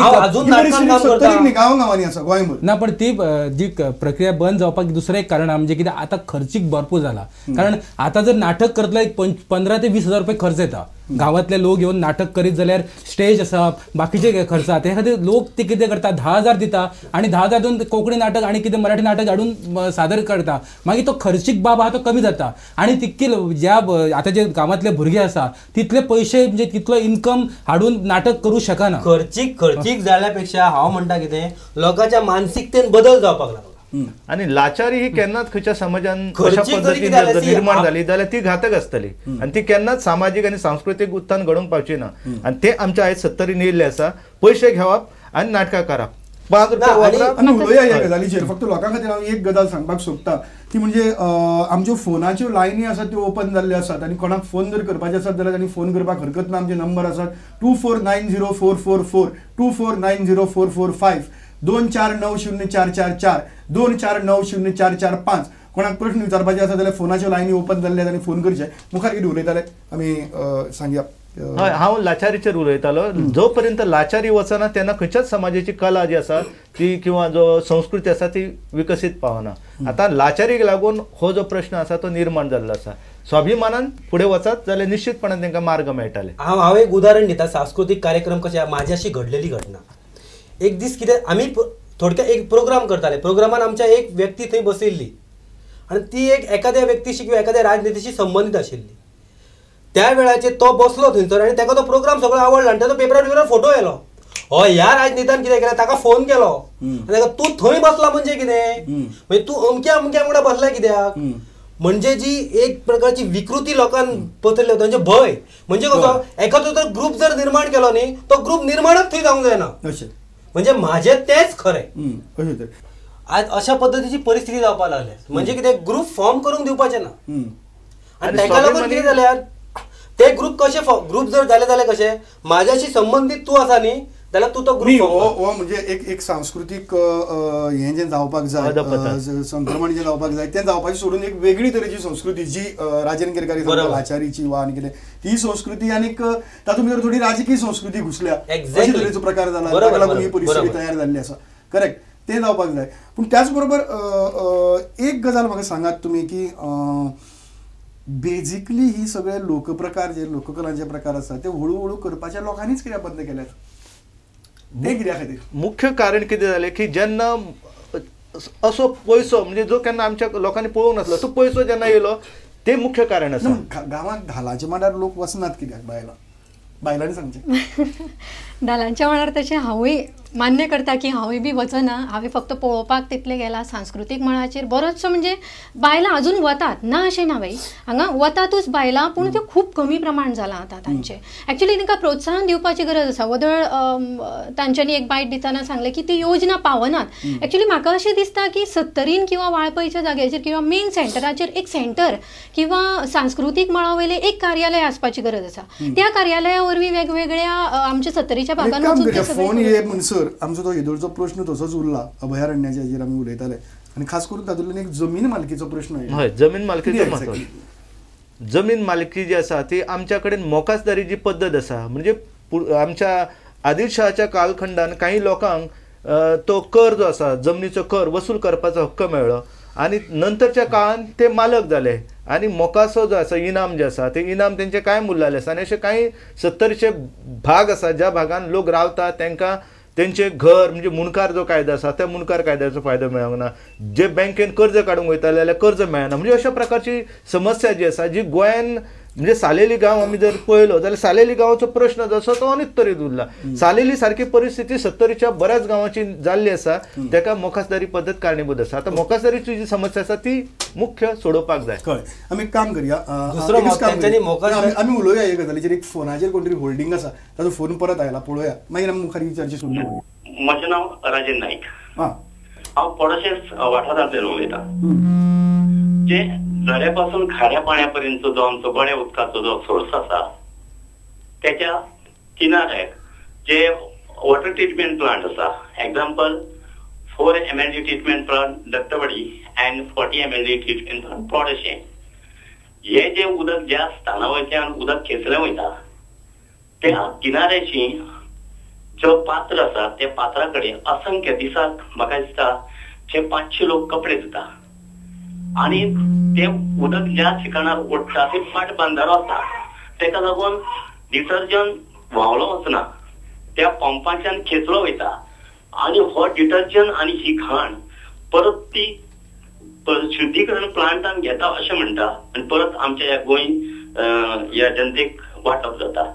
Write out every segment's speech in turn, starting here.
गांव गांवांनी आसा गोंयभर ना. पण ती जी प्रक्रिया बंद जावपाक दुसरें एक कारण म्हणजे कितें आतां खर्चीक भरपूर जाला. कारण आतां जर नाटक करतले एक 15 ते 20 हजार रुपये खर्च येता. गांवांतले लोक येवन नाटक करीत जाल्यार स्टेज आसा, बाकीचे खर्च आसा, ते खातीर लोक ते कितें करता 10,000 दिता आनी 10,000 दिवन कोंकणी नाटक आनी कितें मराठी नाटक हाडून सादर करता. मागीर तो खर्चीक बाब आहा तो कमी जाता आनी तितके ज्या आतां जे गांवांतले भुरगे आसा तितले पयशे म्हणजे तितलो इनकम हाडून नाटक करूं शकना. खर्चीक खर्चीक जाल्या पेक्षा हांव म्हणटा कितें लोकांच्या मानसिकतेन बदल जावपाक लागला. आनी लाचारी ही केन्नाच खंयच्या समाजान अशा पद्दतीन निर्माण जाली जाल्यार ती घातक आसतली आनी ती केन्नाच सामाजीक आनी सांस्कृतीक उत्थान घडोवंक पावची ना. आनी ते आमच्या आयज सत्तरीन येयल्ले आसा, पयशे घेवप आनी नाटकां करप. 5 रुपया आमी उलोवया ह्या गजालीचेर. फक्त लोकां खातीर हांव एक गजाल सांगपाक सोदता ती म्हणजे आमच्यो फोनाच्यो लायनी आसात त्यो ओपन जाल्ल्यो आसात आनी कोणाक फोन जर करपाचे आसात जाल्यार तांणी फोन करपाक हरकत ना. आमचे नंबर आसात 2490444, 2490445, 2490444, 2490445. कोणाक प्रश्न विचारपाचे आसा जाल्यार फोनाच्यो लायनी ओपन जाल्ले आनी फोन करचे. मुखार कितें उलयताले आमी सांगया. हय, हांव लाचारीचेर उलयतालो. जो पर्यंत लाचारी वचना तेन्ना खंयच्याच समाजाची कला जी आसा ती किंवा जो संस्कृती आसा ती विकसीत पावना. आतां लाचारीक लागून हो जो प्रश्न आसा तो निर्माण जाल्लो आसा. स्वाभिमानान फुडें वचत जाल्यार निश्चितपणान तांकां मार्ग मेळटाले. हांव एक उदाहरण दिता. सांस्कृतीक कार्यक्रम कशे म्हाज्याशी घडलेली घटना. एक दीस कितें आमी थोडक्यात एक प्रोग्राम करताले. प्रोग्रामान आमच्या एक व्यक्ती थंय बसयल्ली आनी ती एक एखाद्या व्यक्तीशी किंवा एखाद्या राजनितीशी संबंदीत आशिल्ली. त्या वेळाचेर तो बसलो थंयसर आनी ताका तो प्रोग्राम सगळो आवडलो आनी ताचो पेपरार बिपरार फोटो येयलो. हय, ह्या राजनित्यान कितें केलें, ताका फोन केलो आनी ताका तूं थंय बसला म्हणजे कितें, म्हणजे तूं अमक्या अमक्या वांगडा बसला कित्याक, म्हणजे जी एक प्रकारची विकृती लोकांक पसरली वता, म्हणजे भंय. म्हणजे कसो एखादो जर ग्रूप जर निर्माण केलो न्ही तो ग्रूप निर्माणच थंय जावंक जायना, म्हणजे म्हाजें तेंच खरें. आज अशा पद्दतीची परिस्थिती जावपाक लागल्या. म्हणजे कितें ग्रूप फॉर्म करूंक दिवपाचें ना आनी ताका लागून कितें जाल्यार ते ग्रूप कशे ग्रूप जर जाले जाल्यार कशे म्हाज्याशी संबंदीत तूं आसा न्ही जाल्यार तूं तो ग्रूप हो म्हणजे एक एक सांस्कृतीक हें जें जावपाक जाय, संक्रमण जें जावपाक जाय तें जावपाचें सोडून एक वेगळी तरेची संस्कृती जी राजन केरकारी लाचारीची वा आनी कितें ती संस्कृती आनीक तातूंत भितर थोडी राजकीय संस्कृती घुसल्या अशे तरेचो प्रकार जाला, ताका लागून ही परिस्थिती तयार जाल्ली आसा. करेक्ट, तें जावपाक जाय. पूण त्याच बरोबर एक गजाल म्हाका सांगात तुमी की बेजिकली ही सगळे लोकप्रकार जे लोककलांचे प्रकार आसा ते हळू हळू करपाच्या लोकांनीच कित्याक बंद केल्यात, ते कित्या खातीर? मुख्य कारण कितें जालें की जेन्ना असो पयसो म्हणजे जो केन्ना आमच्या लोकांनी पळोवंक नासलो तो पयसो जेन्ना येयलो ते मुख्य कारण आसा. गांवांत धालाच्या मांडार लोक वचनात कित्याक? बायलां बायलांनी सांगचें. धालांच्या मांडार तशें हांवूय मान्य करता की हांवूय बी वचना, हांवें फक्त पळोवपाक तितलें गेलां. सांस्कृतीक मळाचेर बरोचसो म्हणजे बायलां अजून वतात ना अशें ना बाई, हांगा वतातूच बायलां, पूण त्यो खूब कमी प्रमाण जालां आतां तांचें. एक्चुअली तांकां प्रोत्साहन दिवपाची गरज आसा. वदळ तांच्यांनी एक बायट दितना सांगलें की ती योजना पावनात. एक्चुअली म्हाका अशें दिसता की सत्तरीन किंवा वाळपयच्या जाग्याचेर किंवा मेन सेंटराचेर एक सेंटर किंवा सांस्कृतीक मळा वयलें एक कार्यालय आसपाची गरज आसा. त्या कार्यालया वरवीं वेगवेगळ्या आमच्या सत्तरीच्या भागान वचून आमचो तो येदोळचो प्रश्न तसोच उरला अभयारण्याच्या हेजेर आमी उलयताले आनी खास करून तातूंतल्यान एक जमीन मालकीचो प्रश्न. हय, जमीन मालकीचो महत्व. जमीन मालकी जी आसा ती आमच्या कडेन मोकासदारी जी पद्दत आसा म्हणजे आमच्या आदिलशहाच्या कालखंडान काही लोकांक तो कर जो आसा जमनीचो कर वसूल करपाचो हक्क मेळ्ळो आनी नंतरच्या काळान ते मालक जाले आनी मोकासो जो आसा इनाम जे आसा ते इनाम तेंचे कांय उरलेले आसा. आनी अशे कांय 70 भाग आसा ज्या भागान लोक रावता तांकां तेंचे घर म्हणजे मुणकार जो कायदो आसा त्या मुणकार कायद्याचो फायदो मेळोंक ना, जे बँकेन कर्ज काडूंक वयताले जाल्यार कर्ज मेळना. म्हणजे अशा प्रकारची समस्या जी आसा जी गोंयान म्हणजे सालेली गांव आमी जर पळयलो जाल्यार सालेली गांवाचो प्रश्न जो आसा तो अनुत्तरीत उरला. सालेली सारकी परिस्थिती 70च्या बऱ्याच गांवाची जाल्ली आसा, ताका मोकासदारी पद्दत कारणीभूत आसा. आतां मोकासदारीची जी समस्या आसा ती मुख्य सोडोवपाक जाय. कळ्ळें, आमी एक काम करया, आमी उलोवया हे गजालीचेर. एक फोनाचेर कोण तरी होल्डींग आसा, ताचो फोन परत आयला, पळोवया, मागीर आमी मुखार ही चर्चा सुरू दवरुया. म्हजें नांव राजेन नायक, हांव पडशें वाठारांतल्यान उलयतां. जे झऱ्या पासून खाऱ्या पाण्या पर्यंत जो आमचो बऱ्या उदकाचो जो सोर्स आसा त्याच्या किनाऱ्याक जे वॉटर ट्रिटमेंट प्लांट आसा, example 4 MLD treatment plant Dattawadi and 40 MLD treatment plant Podcem, हे जे उदक ज्या स्थाना वयल्यान उदक खेचलें वयता त्या किनाऱ्याची जो पात्र आसा त्या पात्रा कडेन असंख्य दिसाक म्हाका दिसता 500 लोक कपडे धुता आनी ते उदक ज्या ठिकाणार ओडटा ते फाट बांदारो आसा, तेका लागून डिटर्जंट व्हांवलो वचना, त्या पंपाच्यान खेचलो वयता आनी हो डिटर्जंट आनी ही घाण परत ती शुद्धीकरण प्लांटान घेता अशें म्हणटा आनी परत आमच्या ह्या गोंय ह्या जनतेक वांटप जाता.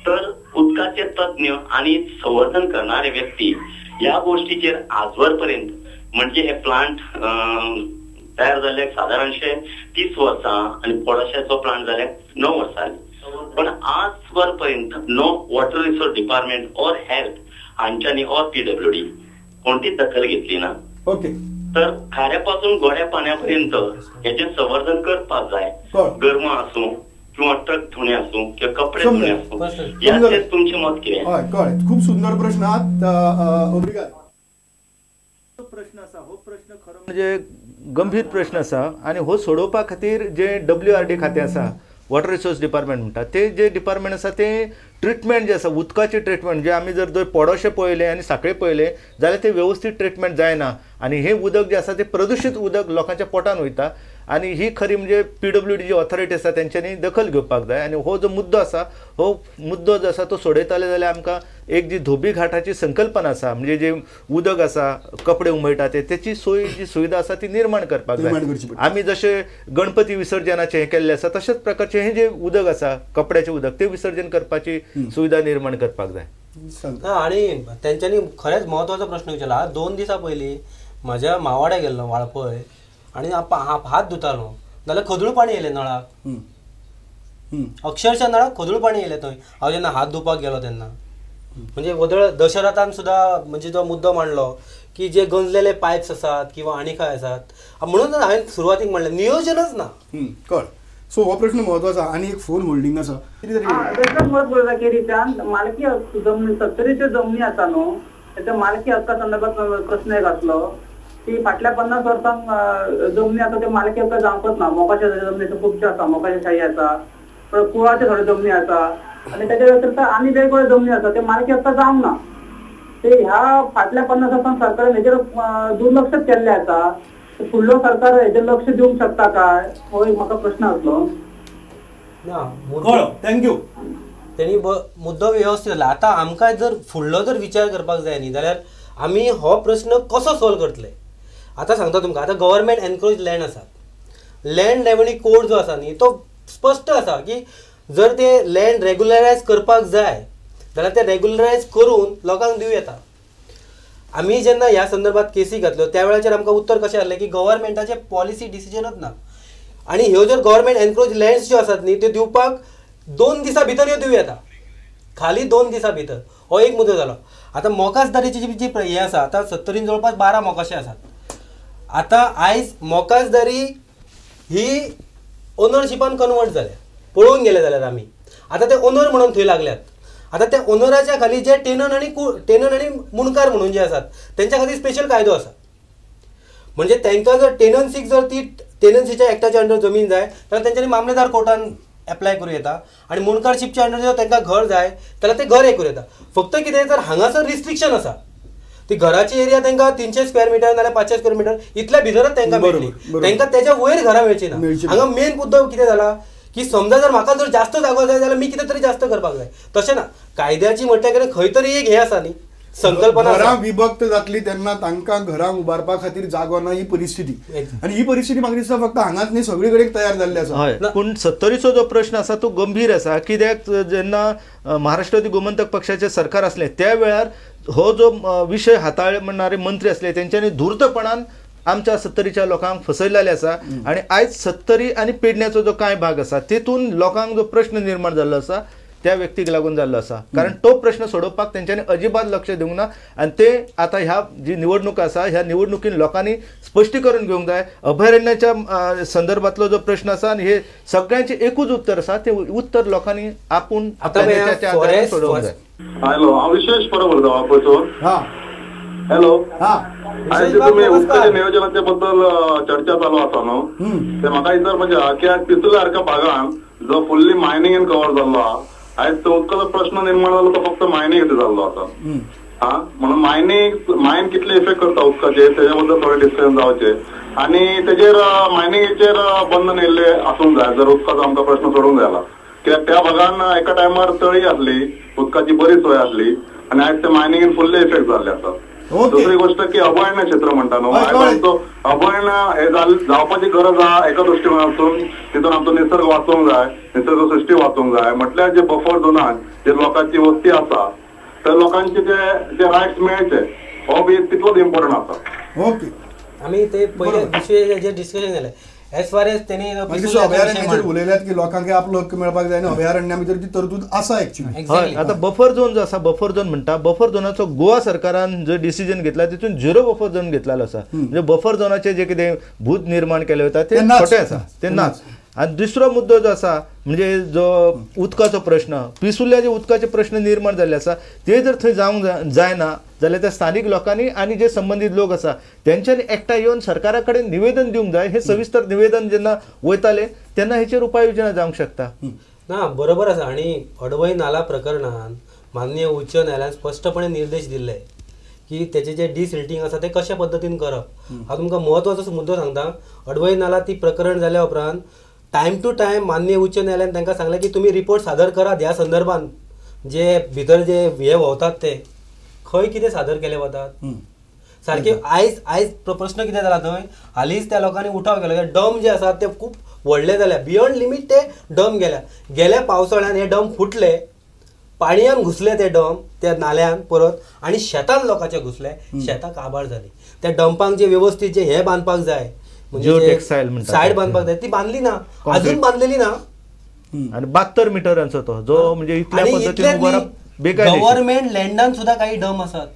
तर उदकाचे तज्ञ आनी संवर्धन करणारे व्यक्ती ह्या गोष्टीचेर आजवर पर्यंत म्हणजे हे प्लांट तयार जाल्ल्याक सादारणशे 30 वर्सां आनी पोडोशाचो प्लांट जाल्याक 9 वर्सां जाली, पण आजवर पर्यंत no water resource department or health हांच्यांनी or PWD कोणतीच दखल घेतली ना. ओके, तर खाऱ्यापासून गोड्या पाण्यापर्यंत हेचे संवर्धन करपाक जाय. गरमा आसूं किंवा ट्रक धुणे आसूं किंवा कपडे धुणे आसूं, याचेर तुमचें मत कितें? हय, कळ्ळें. खूब सुंदर प्रश्न आहात. प्रश्न आसा, हो प्रश्न खरो म्हणजे गंभीर प्रश्न आसा आनी हो सोडोवपा खातीर जे WRD खातें आसा, वॉटर रिसोर्स डिपार्टमेंट म्हणटा ते जे डिपार्टमेंट आसा ते ट्रिटमेंट जे आसा उदकाची ट्रिटमेंट जे आमी जर पोडोशे पळयलें आनी साखळे पळयलें जाल्यार ते वेवस्थीत ट्रिटमेंट जायना आनी हें उदक जें आसा तें प्रदुशीत उदक लोकांच्या पोटान वयता आनी ही खरी म्हणजे PWD जी ऑथॉरिटी आसा तेंच्यांनी दखल घेवपाक जाय आनी हो जो मुद्दो आसा हो मुद्दो जो आसा तो सोडयताले जाल्यार आमकां एक जी धोबी घाटाची संकल्पना आसा म्हणजे जे उदक आसा कपडे उमळटा ते तेची सोय जी सुविधा आसा ती निर्माण करपाक जाय. आमी जशें गणपती विसर्जनाचें हें केल्लें आसा तशेंच प्रकारचें हें जें उदक आसा कपड्याचें उदक तें विसर्जन करपाची सुविधा निर्माण करपाक जाय. आनी तेंच्यांनी खरेंच म्हत्वाचो प्रश्न विचारला. 2 दिसां पयलीं म्हज्या मावाड्या गेल्लो वाळपय आनी हात धुतालो जाल्यार खदूळ पाणी येयलें नळाक, अक्षरशः नळाक खदूळ पाणी येयलें थंय. हांव जेन्ना हात धुवपाक गेलो तेन्ना म्हणजे वदळ दशरथान सुद्दां म्हणजे जो मुद्दो मांडलो की जे गंजलेले पायप्स आसात किंवा आनी काय आसात, म्हणून हांवें सुरवातीक म्हणलें नियोजनच ना. कळ. सो हो प्रश्न म्हत्वाचो आनी एक फोन होल्डींग आसा. दशरथ केरीच्यान मालकी हक्क जमनी सत्तरीच्यो जमनी आसा न्हू, तेच्या मालकी हक्का संदर्भात प्रश्न एक आसलो की फाटल्या 50 वर्सांक जमनी आसा त्यो मालकी हक्क जावंकच ना. मोकाचे जमनी खुबश्यो आसा, मोकाचे शाही आसा, कुळाचे थोड्यो जमनी आसा आनी तेच्या व्यतिरिक्त आनी वेगवेगळ्यो जमनी आसा त्यो मालकी हक्क जावंक ना. ते ह्या फाटल्या 50 वर्सांक सरकारान हेजेर दुर्लक्षच केल्लें आसा. फुडलो सरकार हेजेर लक्ष दिवंक शकता काय हो एक म्हाका प्रश्न आसलो. ना, कळ्ळो. Thank you. तेणी मुद्दो व्यवस्थीत जाला. आतां आमकां जर फुडलो जर विचार करपाक जाय न्ही जाल्यार आमी हो प्रश्न कसो सोल्व करतले आतां सांगता तुमकां. आतां गव्हर्मेंट एनक्रोच लँड आसात, लँड रेव्हन्यू कोड जो आसा न्ही तो स्पश्ट आसा की जर ते लँड रेगुलरायज करपाक जाय जाल्यार ते रेगुलरायज करून लोकांक दिवं येता. आमी जेन्ना ह्या संदर्भात केसी घातल्यो त्या वेळाचेर आमकां उत्तर कशें आसलें की गव्हर्मेंटाचें पॉलिसी डिसिजनच ना आनी ह्यो जर गव्हर्मेंट एनक्रोच लँड्स ज्यो आसात न्ही त्यो दिवपाक 2 दिसां भितर ह्यो दिवं येता, खाली 2 दिसां भितर. हो एक मुद्दो जालो. आतां मोकासदारीची जी हें आसा, आतां सत्तरीन जवळपास 12 मोकाशे आसात. आतां आयज मोकासदारी ही ओनरशिपान कन्वर्ट जाल्या पळोवंक गेले जाल्यार आमी आतां ते ओनर म्हणून थंय लागल्यात. आतां त्या ओनराच्या खाली जे टेनन आनी टेनन आनी मुणकार म्हणून जे आसात तेंच्या खातीर स्पेशल कायदो आसा. म्हणजे तांकां जर टेनन्सीक जर ती टेनन्सीच्या एक्टाच्या अंडर जमीन जाय जाल्यार तेंच्यांनी मामलेदार कोर्टान एप्लाय करूं येता आनी मुणकारशिपच्या अंडर जर तांकां घर जाय जाल्यार तें घर हें करूं येता. फक्त कितें तर हांगासर रिस्ट्रिक्शन आसा, ती घराची एरिया तांकां 300 स्क्वेअर मिटर नाल्यार 500 स्क्वेअर मिटर इतल्या भितरच तांकां मेळटली, तांकां तेच्या वयर घरां मेळची ना. हांगा मेन मुद्दो कितें जाला की समजा जर म्हाका जर जास्त जागो जाय जाल्यार मी कितें तरी जास्त करपाक जाय, तशें ना. कायद्याची म्हटल्यार कितें खंय तरी एक हें आसा न्ही संकल्पना. घरां विभक्त जातली तेन्ना तांकां घरां उबारपा खातीर जागो ना ही परिस्थिती, आनी ही परिस्थिती म्हाका दिसता फक्त हांगाच न्ही सगळे कडेन तयार जाल्ली आसा. हय, पूण सत्तरीचो जो प्रश्न आसा तो गंभीर आसा. कित्याक जेन्ना महाराष्ट्रवादी गोमंतक पक्षाचें सरकार आसलें त्या वेळार हो जो विशय हाताळणारे मंत्री आसले तेंच्यांनी धूर्तपणान आमच्या सत्तरीच्या लोकांक फसयलेले आसा आनी आयज सत्तरी आनी पेडण्याचो जो कांय भाग आसा तेतून लोकांक जो प्रश्न निर्माण जाल्लो आसा त्या व्यक्तीक लागून जाल्लो आसा. कारण तो प्रश्न सोडोवपाक तेंच्यांनी अजिबात लक्ष दिवंक ना आनी ते आतां ह्या जी निवडणूक आसा ह्या निवडणुकीन लोकांनी स्पश्टीकरण घेवंक जाय. अभयारण्याच्या संदर्भातलो जो प्रश्न आसा आनी हे सगळ्यांचें एकूच उत्तर आसा, तें उत्तर लोकांनी आपूण आपल्या सोडोवंक जाय. हॅलो, हांव विशेश परब उलयता वाळपयसून. हॅलो, आयज तुमी उदकाच्या नियोजनाचे बद्दल चर्चा चालू आसा न्हू, ते म्हाका विचारपाचें आहा की आज पिसुर्ले सारक्या भागान जो फुल्ली मायनिंगेन कवर जाल्लो आहा आयज तो उदकाचो प्रश्न निर्माण जालो तो फक्त मायनिंग खातीर जाल्लो आसा. हा, म्हणून मायनिंग मायन कितले इफेक्ट करता उदकाचेर तेज्या बद्दल थोडें डिस्कशन जावचें आनी तेजेर मायनिंगेचेर बंधन येयल्लें आसूंक जाय जर उदकाचो आमकां प्रश्न सोडूंक जाय जाल्यार. कित्याक त्या भागान एका टायमार तळी आसली, उदकाची बरी सोय आसली आनी आयज ते मायनिंगेन फुल्ले इफेक्ट जाल्ले आसा. दुसरी गोष्ट की अभयारण्य क्षेत्र म्हणटा न्हू, आयज आमचो अभयारण्य हे जावपाची गरज आहा एका दृश्टिकोनातून, तितून आमचो निसर्ग वाचोवंक जाय, निसर्ग सृश्टी वाचोवंक जाय. म्हटल्यार जे बफर झोनान जे लोकांची वस्ती आसा तर लोकांचे ते रायट्स मेळचे हो बी तितलोच इम्पॉर्टंट आसा. ओके, आमी ते पयले दुसरे जे डिस्कशन जालें एज फार एज तेणी अभयारण्याचेर उलयल्यात की लोकांक आपलो हक्क मेळपाक जाय आनी अभयारण्या भितर ती तरतूद आसा एक्चुअली. हय, आतां बफर झोन जो आसा, बफर झोन म्हणटा, बफर झोनाचो गोवा सरकारान जो डिसिजन घेतला तितून झिरो बफर झोन घेतलेलो आसा. म्हणजे बफर झोनाचे जे कितें भूत निर्माण केले वता ते खोटें आसा, ते नाच. आनी दुसरो मुद्दो जो आसा म्हणजे जो उदकाचो प्रश्न, पिसुल्ल्या जे उदकाचे प्रश्न निर्माण जाल्ले आसा ते जर थंय जावंक जायना जाल्यार त्या स्थानीक लोकांनी आनी जे संबंदीत लोक आसा तेंच्यांनी एकठांय येवन सरकारा कडेन निवेदन दिवंक जाय. हे सविस्तर निवेदन जेन्ना वयताले तेन्ना हेचेर उपाय योजना जावंक शकता. ना, बरोबर आसा. आनी अडवय नाला प्रकरणान माननीय उच्च न्यायालयान स्पश्टपणे निर्देश दिल्ले की तेचे जे डिसिल्टींग आसा ते कशा पद्दतीन करप. हांव तुमकां म्हत्वाचो मुद्दो सांगता. अडवय नाला ती प्रकरण जाल्या उपरांत टायम टू टायम माननीय उच्च न्यायालयान तांकां सांगलें की तुमी रिपोर्ट सादर करात ह्या संदर्भात, जे भितर जे हे व्हांवतात ते खंय कितें सादर केले वतात सारके. आयज आयज प्रश्न कितें जाला थंय हालींच त्या लोकांनी उठाव केलो. डम जे आसात ते खूब व्हडले जाल्या, बियॉन्ड लिमीट ते डम गेल्या. गेल्या पावसाळ्यान हे डम फुटले, पाणयान घुसले ते डम त्या नाल्यान परत आनी शेतान लोकांचे घुसले, शेतां काबार जाली. त्या डंपांक जे व्यवस्थीत जे हे बांदपाक जाय, म्हणजे सायड बांदपाक जाय, ती बांदली ना, अजून बांदलेली ना. आनी 72 मिटरांचो तो जो म्हणजे इतल्या पद्दतीन उबो रावप बेकायदेशीर. गव्हर्मेंट लँडान सुद्दां काही डम आसात.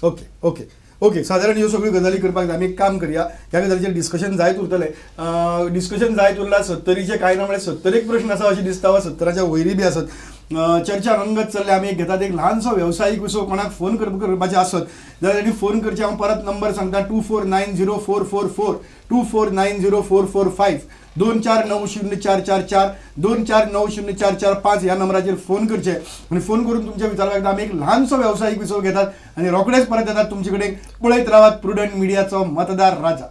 ओके ओके ओके, सादारण ह्यो सगळ्यो गजाली करपाक जाय. आमी एक काम करया, ह्या गजालीचेर डिस्कशन जायत उरतलें. डिस्कशन जायत उरला. 70 कांय ना म्हळ्यार 70 प्रश्न आसा अशें दिसता वा 70 वयरी बी आसत. चर्चा रंगत चल्ल्या. आमी एक घेतात एक ल्हानसो वेवसायीक विसव. कोणाक फोन करपाचें आसत जाल्यार तांणी फोन करचें. हांव परत नंबर सांगता, 2490444, 2490445, 2490444, 2490445 ह्या नंबराचेर फोन करचे आनी फोन करून तुमच्या विचारपाक. आमी एक ल्हानसो वेवसायीक विसव घेतात आनी रोखडेच परत येतात तुमचे कडेन. पळयत रावात प्रुडंट मिडियाचो मतदार राजा.